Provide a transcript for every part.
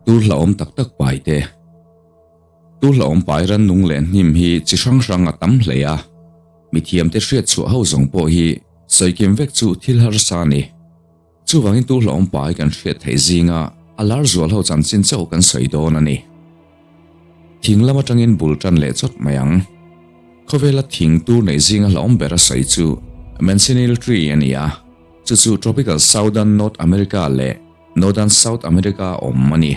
Tur hlauhawm tak tak pai te. Tur hlauhawm pai rannung leh hnim hi chi hrang hrang a tam hle a, mithiamte hriat chhuah ho zawng pawh hi sawikim vek chu thil harsa a ni. Chuvangin tu hlauhawm pai kan hriat theih zinga a lar zual ho chanchin chauh kan sawi dawn a ni. Thing lam atangin bul tan leh chawt mai ang. Khawvela thing tur neih zinga hlauhawm ber a sawi chu Mancinil tree a ni a, chu chu tropical southern North America leh northern South America awm a ni.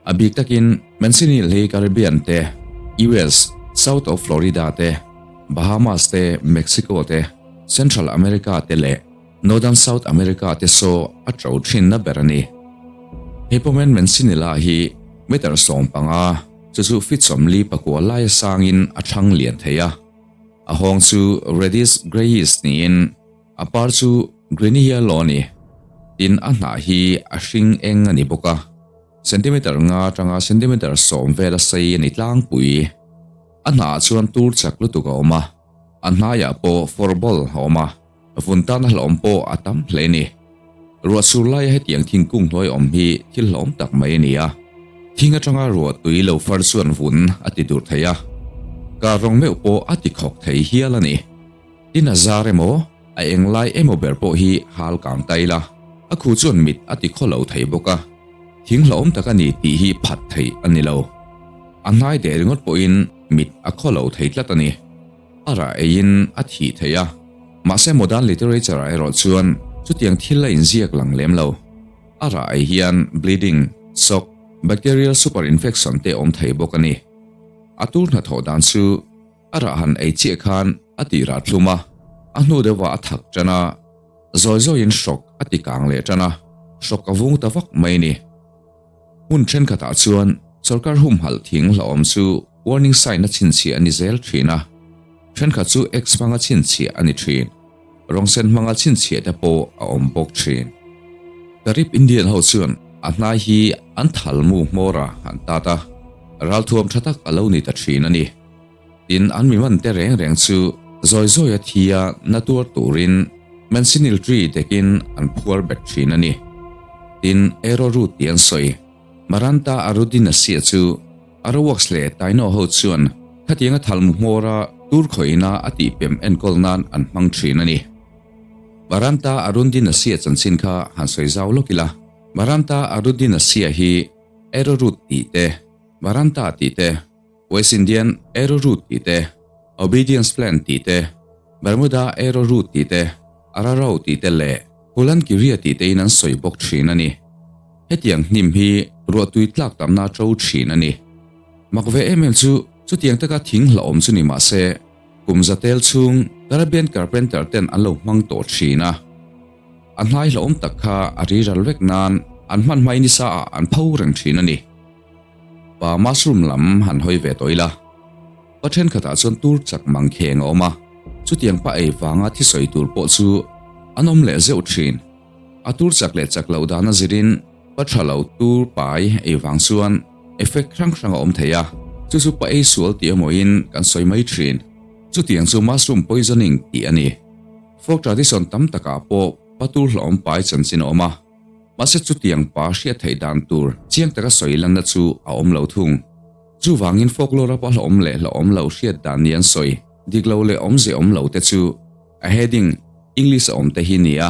A bik takin Mancinil hi Caribbean te, US, South of Florida te, Bahamas te, Mexico te, Central America te leh Northern South America te saw a to thinna ber a ni. He pawmen Mancinilla hi meter 15, chu chu feet 44 laia sangin a thlang lian thei a. A hawng chu reddish greyish niin a par chu greeny yellow a ni. Tin, a hnah hi a hring eng a ni bawk a. Centimeter nga atanga centimeter 10 vela sei a ni tlangpui. A hnah chuan tur chak lutuk a awm a, a hnaiah pawh forball a awm a. Vun tana hlauhawm pawh a tam hle a ni. Ruah sur laia hetiang thingkung hnuai awm hi thil hlauhawm tak mai a ni a. Thing atanga ruah tui lo far chuan vun a ti dur thei a, kar rawng meuh pawh a ti khawk thei hial a ni. Tin a zar emaw, a eng lai emaw ber pawh hi hal kang ta ila, a khu chuan mit a ti khaw lo thei bawk a. Thing hlauhawm tak a ni tih hi phat theih a ni lo. A hnai deh ringawt pawhin mit a khaw lo thei tlat a ni. A rah eiin a thih theih a, mahse modern literature ah erawh chuan chutiang thil a inziak lang lem lo. A rah ei hian bleeding, shock, bacterial super infection te awm thei bawk a ni. A tur hnathawh dan chu a rah han ei chiah khan a tih rah thlum a, a hnu deuhah a thak tan a, zawi zawiin shock a ti kang leh tan a, shock a vung ta vak mai a ni. Hmun thenkhatah chuan sorkar humhalh thing hlauhawm chu warning sign a chhinchhiah a ni zel thin a, thenkhat chu X hmanga chhinchhiah a ni thin. Rawng sen hmanga chhinchhiah te pawh a awm bawk thin. Carib Indian ho chuan a hnai hi an thal mu hmawr a an tat a, ralthuam tha tak a lo ni ta thin a ni. Tin, an mi man te reng reng chu zawi zawi a thi a na tuar turin Mancinil tree dekin an phuar bet thin a ni. Tin, arrowroot tih an sawi. Maranta arundinacea chu Arawaks leh Taino ho chuan khatianga thalmu hmawra tur khawihna a tihpem enkawl nan an hmang thin a ni. Maranta arundinacea chanchin kha han sawi zau lawk ila. Maranta arundinacea hi arrowroot tih te, Maranta tih te, West Indian arrowroot tih te, Obedience plant tih te, Bermuda arrowroot tih te, Ararau tih te leh Hulankiria tih tein an sawi bawk thin a ni. Hetiang hnim hi ruahtui tlak tamna a to thin a ni. Mak ve em em chu chutiang taka thing hlauhawm chu ni mah se, kum za tel chhung Caribbean carpenter ten an lo hmang tawh thin a. A hnai hlauhawm tak kha a riral vek nan an hman hmai nisa ah an pho reng thin a ni. Pa mushroom lam han hawi ve tawh ila, pa thenkhatah chuan tur chak mang kheng a awm a, chutiang pa ei vanga thi sawi tur pawh chu an awm leh zeuh thin. A tur chak leh chak loh dan a zirin pa tha lo tur pai ei vang chuan effect hrang hrang a awm thei a, chu chu pa ei sual tih emawin kan sawi mai thin. Chutiang chu mushroom poisoning tih a ni. Folk tradition tam takah pawh pa tur hlauhawm pai chanchin a awm a. Mahse chutiang pa hriat theih dan tur chiang taka sawi lanna chu a awm lo thung. Chuvangin folklore a pa hlauhawm leh hlauhawm lo hriat dan ni an sawi dik lo leh awmze awm lo te chu a heading English a awm te hi ni a,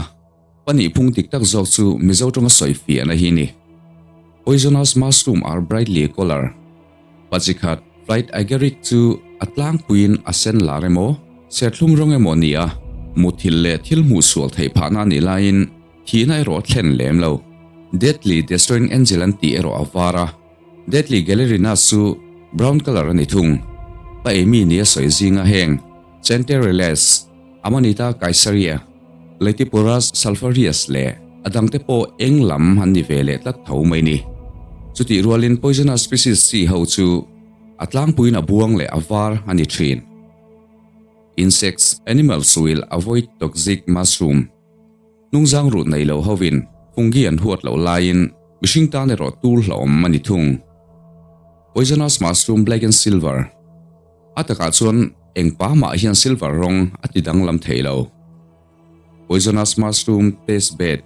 pahnih phung dik tak zawk chu Mizo tawnga sawi fiahna hi ni. Poisonous mushroom are brightly colour. Pachikhat flight agaric chu a tlangpuiin a sen lar emaw, serthlum rawng emaw ni a, muthilh leh thil hmuh sual theih phahna a nih laiin Thihna erawh a thlen lem lo. Deadly Destroying Angel an tih erawh a var a, Deadly Galerinas chu brown colour a ni thung. Pa Amy nia sawi zinga heng Chanterelles, Amanita Caesarea, Laetiporus sulphureus leh a dangte pawh eng lam an ni ve leh tlat tho mai ni. Chutih rualin poisonous species chi ho chu a tlangpuiin a buang leh a var a ni thin. Insects, animals will avoid toxic mushroom. Hnungzang ruh nei lo hovin fungi an huat loh laiin mihring tan erawh tur hlauhawm a ni thung. Poisonous mushroom black and silver A takah chuan Eng pa mah hian silver rawng a ti danglam thei lo. Poisonous mushroom taste bad.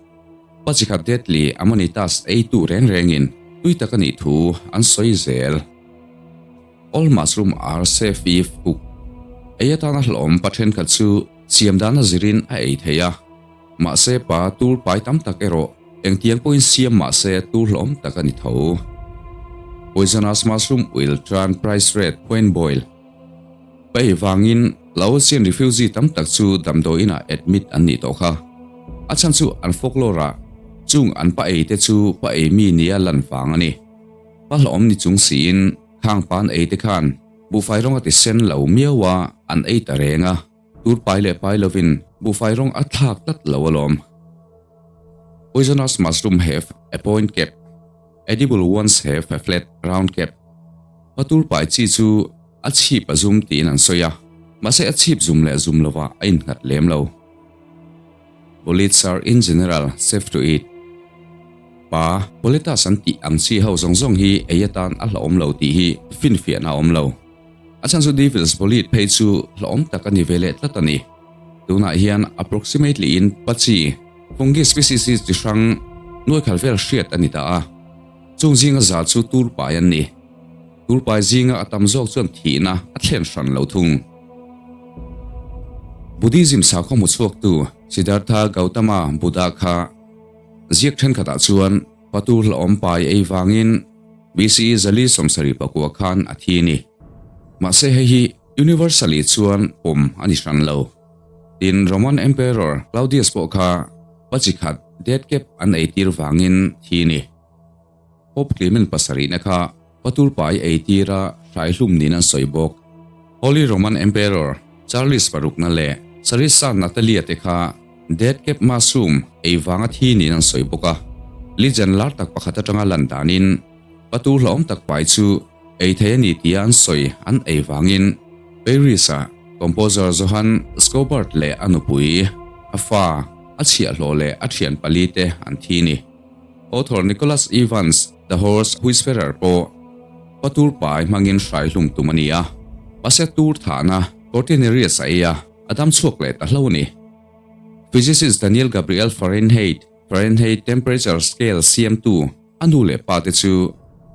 Pa chi khat deadly amanitas eitu reng rengin tui tak a nih thu an sawi zel. All mushroom are safe if cooked. Ei atana hlawm pa thenkhat chu siam dana zirin a ei thei a. Mahse pa tur pai tam tak erawh engtiang pawhin siam mahse tur hlawm tak a ni tho. Poisonous mushroom will turn price red when boiled. Pa ei vangin Laotian refugee tam tak chu damdawiin ah admit an nih tawh kha. A chhan chu an folklore ah chung an pa ei te chu pa ei mi nia lan vang a ni. Pa hlawm ni chung siin khang pa an ei te khan buhfai rawng a ti sen lo miau a an ei ta reng a, tur pai leh pai lovin buhfai rawng a thlak tlat lo alawm. Poisonous mushroom have a point cap. Edible ones have a flat, round cap. Patur pai chi chu a chhip a zum tiin an sawi a, mahse a chhip zum leh zum lovah a innghat lem lo. Boletes are in general safe to eat. Pa, boletus an tih ang chi ho zawng zawng hi ei atan a hlauhawm lo tih hi finfiahna a awm lo. A chhan chu devil's bolete phei chu hlauhawm tak a ni ve leh tlat a ni. Tunah hian approximately in pa chi fungi species hi chi hrang nuaikhal vel hriat a ni ta a. Chung zinga za chu tur pai an ni. Tur pai zinga a tam zawk chuan thihna a thlen hran lo thung. Buddhism sakhaw hmu chhuaktu Siddhartha Gautama Buddha kha ziak thenkhatah chuan patur hlauhawm pai ei vangin BCE zali 74 khan a thi a ni. Mahse hei hi universally chuan pawm a ni hran lo. Tin, Roman Emperor Claudius pawh kha pa chi khat dead cap an eitir vangin thi a ni. Pope Clement pasarihna kha patur pai eitira hraihlum niin an sawi bawk. Holy Roman Emperor Charles parukna leh Sarissa Natalia te kha dead cap mushroom ei vanga thi niin an sawi bawk a. Legend lar tak pakhat atanga lan danin patur hlauhawm tak pai chu ei thei a ni tia an sawi an ei vangin Paris-a composer Johann Schobert leh a nupui, a fa, a chhiahhlawh leh a thian pali te an thi a ni. Author Nicholas Evans, The Horse Whisperer pawh patur pai hmangin hrai hlum tum a ni a, mahse tur thahna Cortinarius a ei a, a dam chhuak leh ta hlo a ni. Physicist Daniel Gabriel Fahrenheit, Fahrenheit Temperature Scale siamtu a nu leh pa te chu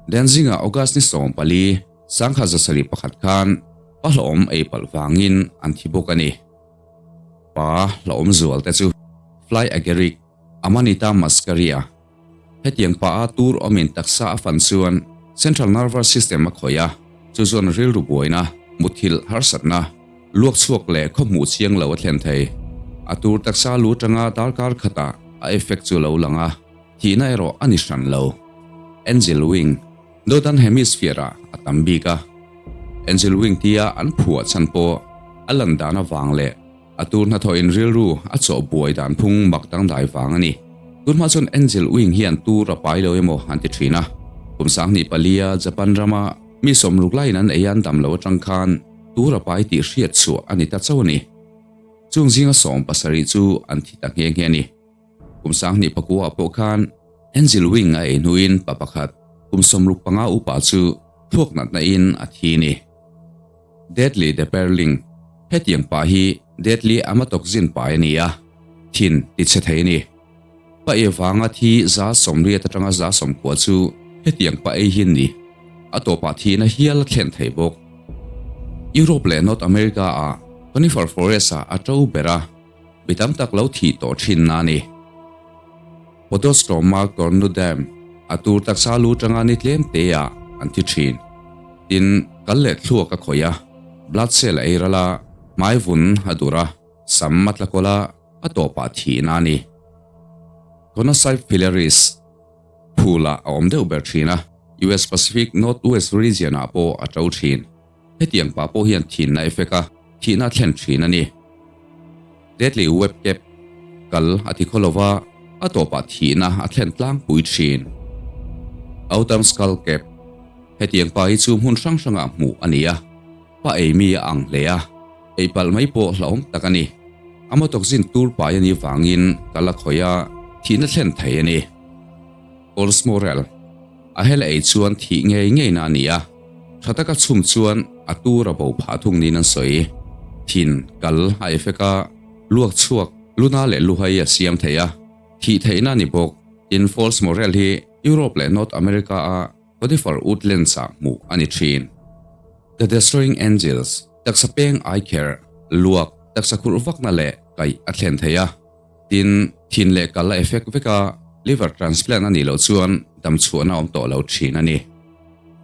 Danzig-ah August ni 14, 1701 khan pa hlawhawm ei palh vangin an thi bawk a ni. Pa hlawhawm zual te chu Fly Agaric, Amanita muscaria. Hetiang pa a tur awmin taksa a fan chuan central nervous system a khawih a, chu chuan rilru buaina, muthilh harsatna, luak chhuak leh khaw hmuh chiang lo a thlen thei. A tur taksa lu atanga darkar khatah a effect chu lo lang a, thihna erawh a ni hran lo. Angel wing, Northern Hemisphere-ah a tam bik a. Angel wing tia an phuah chhan pawh a lan dan avang leh A tur hnathawhin rilru a chawh buai dan phung mak dangdai vang a ni. Tunhma chuan Angel Wing hian tur a pai lo emaw an ti thin a. Kum 2004-a Japan rama mi sawmruk laiin an ei an dam lo atang khan tur a pai tih hriat chhuah a ni ta chauh a ni. Chung zinga 17 chu an thi ta nghe nghe a ni. Kum 2009-ah pawh khan Angel Wing a ei hnuin pa pakhat kum 65 upa chu thluak natna in a thi a ni. Deadly the Perling, Hetiang pa hi Deadly Amatoxin pai a ni a, thin ti chhe thei a ni. Pa ei vanga thi 80% atanga 90% chu hetiang pa ei hi an ni. A tawpah thihna hial a thlen thei bawk. Europe leh North America ah conifer forest ah a to ber a, mi tam tak lo thih tawh thinna a ni. Podostoma cornudam, a tur taksa lu tanga ni tlem te ah an thi thin. Tin, kal leh thluak a khawih a, blood cell a ei ral a, hmai vun a dur a, sam a tla kawlh a, a tawpah thihna a ni. Conocybe filaris, phulah a awm deuh ber thin a, US Pacific Northwest region ah pawh a to thin. Hetiang pah pawh hian thinna effect a thihna a thlen thin a ni. Deadly web cap kal a ti khaw lova, a tawpah thihna a thlen tlangpui thin. Autumn skull cap, Hetiang pa hi chu hmun hrang hrangah hmuh a ni a, pa ei mi a ang hle a, ei palh mai pawh hlauhawm tak a ni. Amatoxin tur pai a nih vangin kal a khawih a, thihna thlen thei a ni. Coles Morel, A hel ei chuan thih ngei ngeina a ni a, tha taka chhum chuan a tur a bo phah thung niin an sawi. Thin, kal a effect a, luak chhuak, luna leh luhai a siam thei a, thih theihna a ni bawk. Tin, false morel hi Europe leh North America a conifer woodlands ah hmuh a ni thin. The Destroying Angels, taksa peng ai kher, luak, taksa khurh vakna leh kaih a thlen thei a. Tin, thin leh kal a effect vek a, liver transplant a nih loh chuan damchhuahna a awm tawh lo thin a ni.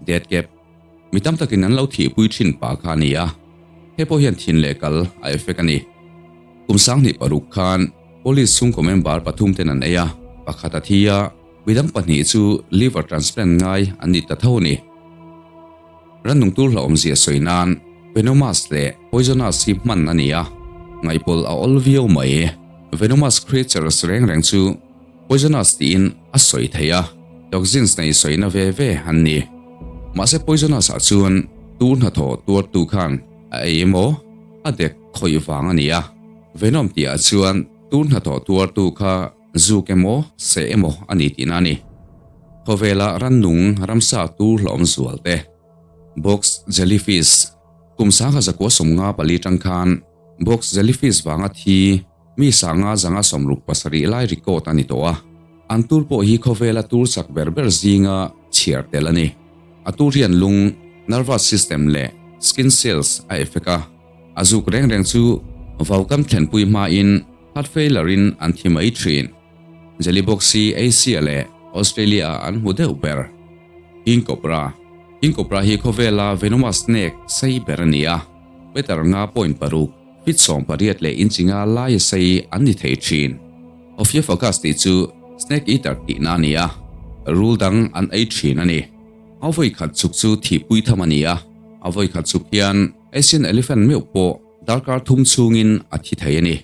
Dead cap. Mi tam takin an lo thihpui thin pa kha a ni a, hei pawh hian thin leh kal a effect a ni. Kum 2006 khan Police chhungkaw member pathum ten an ei a, pakhat a thi a, midang pahnih chu liver transplant ngai an ni ta tho a ni. Rannung tur hlauhawmzia sawi nan venomous leh poisonous hi hman a ni a, ngaihpawlh a awl viau mai. Venomous creatures reng reng chu Poisonous tiin a sawi thei a, toxins nei sawina ve ve an ni. Mahse poisonous ah chuan tur hnathawh tuartu khan a ei emaw a dek khawih vang a ni a, venom tih ah chuan tur hnathawh tuartu kha zuk emaw seh emaw a ni tihna a ni. Khawvela rannung ramsa tur hlawm zual te, box jellyfish, kum 1994 tang khan box jellyfish vanga thi, Mi sanga zanga 67 lai record a ni tawh a, an tur pawh hi khawvela tur chak ber ber zinga chhiar tel a ni. A tur hian lung, nervous system leh skin cells a effect a, a zuk reng reng chu vaukam thlenpui hmain heart failure in an thi mai thin. Jelly box hi Asia leh Australia ah an hmu deuh ber. King cobra, King cobra hi khawvela venomous snake sei ber a ni a, meter nga point paruk. Feet 18 leh inch nga laia sei an ni thei thin. Ophiophagus tih chu snake eater tihna a ni a, rul dang an ei thin a ni. A vawi khat chuk chu thihpui tham a ni a, a vawi khat chuk hian Asian elephant meuh pawh darkar thum chhungin a thi thei a ni.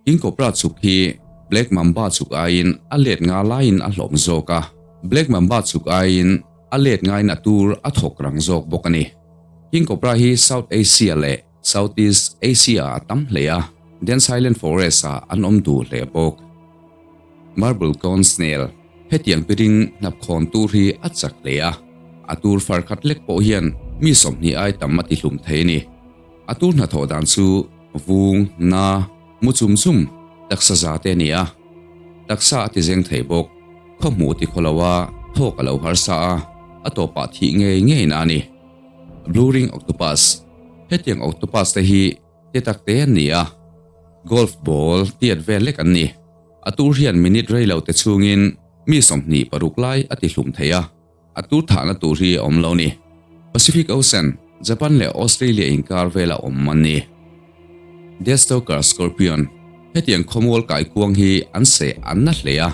King cobra chuk hi black mamba chuk aiin a let nga laiin a hlawm zawk a, black mamba chuk aiin a let ngaiin a tur a thawk rang zawk bawk a ni. King cobra hi South Asia leh Southeast Asia a tam hle a, Dense Highland Forest ah an awm duh hle bawk. Marble Cone Snail, Hetiang piring hnapkhawn tur hi a chak hle a, a tur far khat lek pawh hian mi 20 ai tam a tihlum thei a ni. A tur hnathawh dan chu vung, na, mu chum chum, taksa za te a ni a, taksa a tizeng thei bawk. Khaw hmuh ti khaw lo a, thawk a lo harsa a, a tawpah thih ngei ngei na a ni. Blue Ring Octopus, Hetiang octopus te hi te tak te an ni a, golf ball tiat vel lek an ni. A tur hian minute rei lo te chhungin mi 26 lai a ti hlum thei a, a tur thahna tur hi a awm lo ni. Pacific Ocean, Japan leh Australia inkar vela awm an ni. Deathstalker Scorpion, Hetiang khawmual kaikuang hi an seh an na hle a,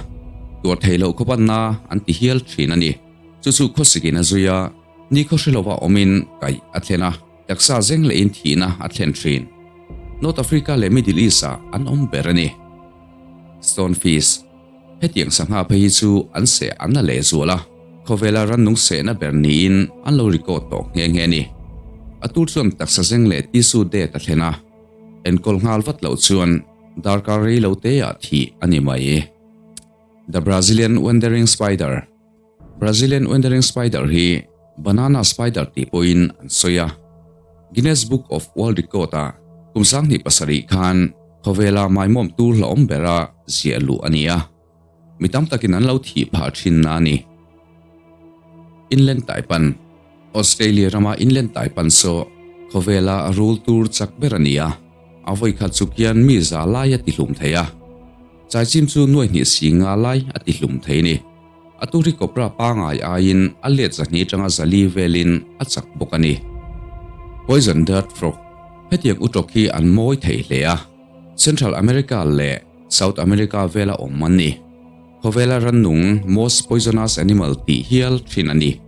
tuar thei loh khawp an na an ti hial thin a ni. Chu chu khawsikin a zui a. Ni khaw hre lova awmin kaih a thlen a, taksa zeng lehin thihna a thlen thin. North Africa leh Middle East ah an awm ber a ni. Stonefish, Hetiang sangha phei hi chu an seh an la lehzual a, khawvela rannung sehna ber niin an lo record tawh nghe nghe a ni. A tur chuan taksa zeng leh tissue death a thlen a, enkawl nghal vat loh chuan darkar rei lo te ah thih a ni mai. The Brazilian Wandering Spider. Brazilian Wandering Spider hi Banana Spider tih pawhin an sawi a. Guinness Book of World Record-ah kum 2007 khan khawvela maimawm tur hlauhawm bera ziah luh a ni a. Mi tam takin an lo thih phah thinna a ni. Inland Taipan, Australia rama Inland Taipan saw khawvela rul tur chak ber a ni a. A vawi khat chuk hian mi za lai a tihlum thei a. Chaichim chu nuai hnih si nga lai a tihlum thei a ni. A tur hi cobra pangai aiin a let zahnih atanga zali velin a chak bawk a ni. Poison dart frog, Hetiang utawk hi an mawi thei hle a, Central America leh South America vela awm an ni. Khawvela rannung most poisonous animal tih hial thin a ni.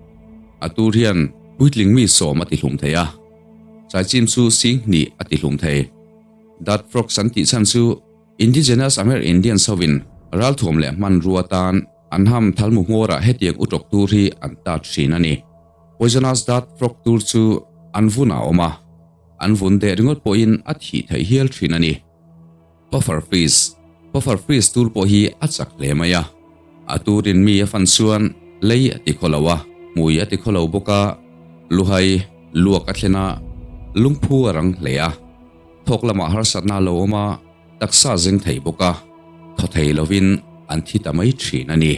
A tur hian puitling mi sawm a tihlum thei a, chaichim chu sing hnih a tihlum thei. Dart frogs an tih chhan chu Indigenous Amer Indians hovin ralthuam leh hmanrua tan an ham thalmu hmawrah hetiang utawk tur hi an tat thin a ni. Poisonous dart frog tur chu an vun a awm a, an vun deh ringawt pawhin a thih theih hial thin a ni. Puffer fish, Puffer fish tur pawh hi a chak hle mai a, a turin mi a fan chuan lei a ti khaw lo a, hmui a ti khaw lo bawk a, luhai, luak a thlen a, lungphu a rang hle a. Thawk lamah harsatna a lo awm a, taksa zeng thei bawk a, thaw thei lovin an thi ta mai thin a ni.